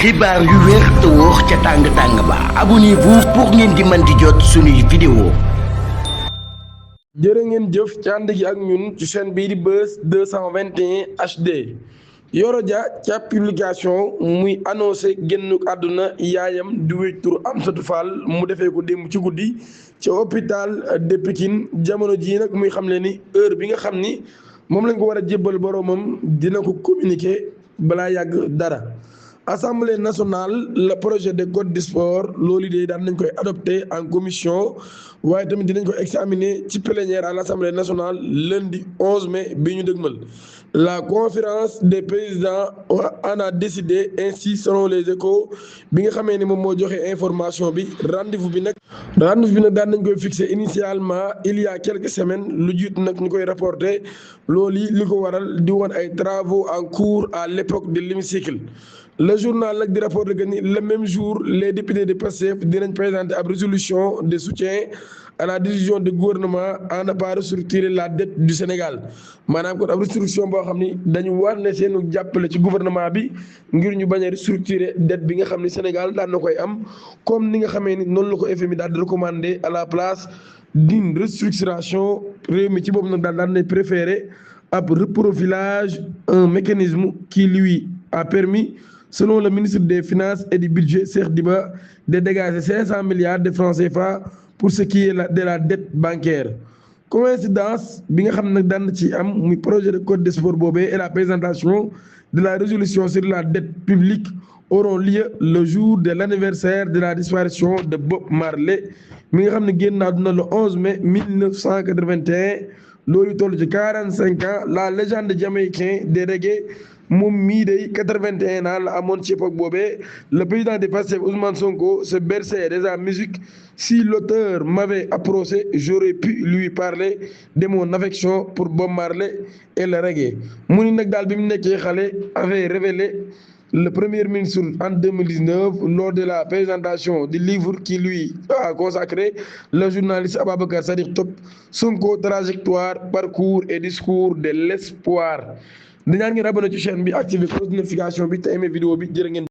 xibaar yu wér te wóor ca tàng-tàng ba abonnez-vous pour ngeen di mën di jot suñuy vidéo. jërë ngeen jëf ci ànd gi ak ñun ci chaîne bii di Buzz 221 HD Yoro Dia ca publication muy annoncé génn àdduna yaayam di wéy tur Amsatou Fall mu defee ko démb ci guddi ca hôpital de Pikine jamono jii nag muy xam le ni heure bi nga xam ni moom lañ ko war a jébbal boroomam dina ko communiquer balaa yàgg dara. Assemblée nationale le projet de code du sport loolu de daan nañ koy adopté en commission waaye tamit dinañ ko examiner ci plénière à l'Assemblée nationale lundi 11 mai bi ñu dëgmal. La conférence des présidents en a décidé ainsi selon les échos bi nga xamee ni moom moo joxe information bi rendez-vous bi nag daan nañ koy fixé initialement il y a quelques semaines lu jiitu nag ñu koy rapporté loolu li ko waral di woon ay travaux en cours à l'époque de l'hémicycle. Le journal nag di rapporté que ni le même jour les députés de Pastef dinañ présenter ab résolution de soutien à la décision du gouvernement à ne pas restructurer la dette du Sénégal maanaam kon ab restriction boo xam ni dañu war ne seenu jàppale ci gouvernement bi ngir ñu bañ a restructurer dette bi nga xam ni Sénégal daan na koy am comme ni nga xamee ni noonu la ko FMI daal di recommander à la place d'une restructuration réew mi ci boobu nag daan nañ préférer ab reprofilage un mécanisme qui lui a permis selon le ministre des Finances et du Budget Cheikh Diba de dégager 500 milliards de francs CFA pour ce qui est de la dette bancaire. Coïncidence bi nga xam nag daan ci am muy projet de code de sport boobee et la présentation de la résolution sur la dette publique auront lieu le jour de l'anniversaire de la disparition de Bob Marley mi nga xam ne génn àdduna le 11 mai 1981 loolu toll ci 45 ans la légende jamaïcain des reggae moom mii day 81 ans la amoon ci époque boobee le président de Pastef Ousmane Sonko se berçait de sa musique. Si l'auteur m'avait approché j'aurais pu lui parler de mon affection pour Bob Marley et le reggae mu ni nag daal bi mu nekkee xale avait révélé le premier ministre en 2019 lors de la présentation du livre qui lui a consacré le journaliste Ababacar Sadikh Top Sonko trajectoire parcours et discours de l'espoir dañaan ngeen abonné ci chaîne bi activé cloche de notification bi te aimé vidéo bi jërë ngeen